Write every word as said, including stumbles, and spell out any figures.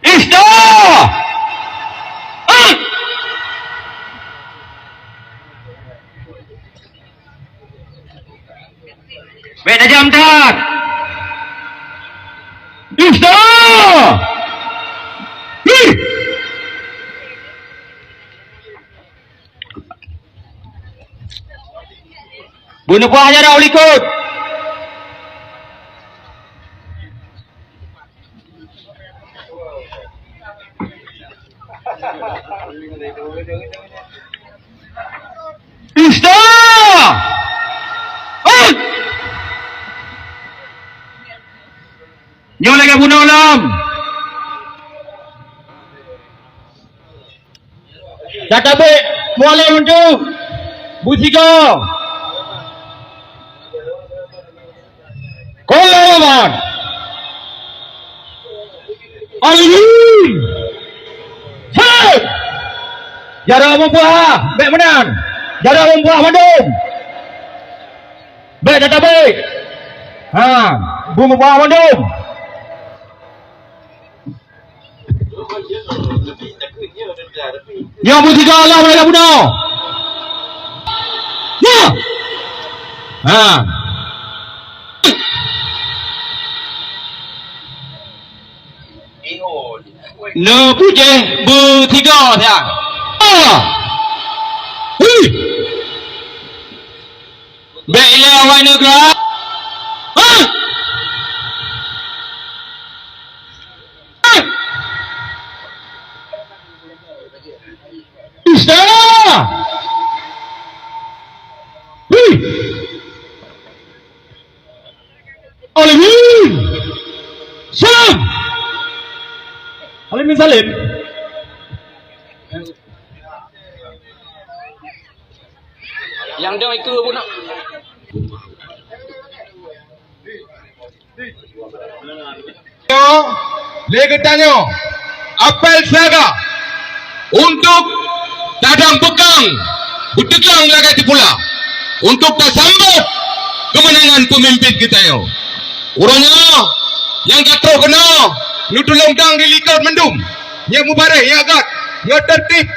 Istilah! Bèk tajam that! Istilah! Hih! Beuneubah jaroe u likot. Istilah! Hei! Nyoe lagèe bunoe lom. Gata bèk mualem untuk beusigoe. Kolawan. Alimin. Hei! Jaroe meubuah, bèk meunan. Jaroe meubuah mandum. Bèk gata bèk. Ha, bu meubuah mandum. Nyoe beusigoe Allah mulai bunoe. Ya. Ha. Neupujéh beusigoe siang. Ah. Hi. Bèk ilèe awai neugrak. Ha. Istilah! Hi! Alimin! Salim! Alimin Salim! Nyang dong itu pun nak. Lé geutanyoe, apel siaga untuk tadong peukang, beuteukang lagèe teupeula, untuk tasambot keumeunangan peumimpin geutanyoe. Uroe nyoe nyang ka trôh keunoe neutulông dang di likot mandum, nyang mubareh, nyang agak, nyang tertib,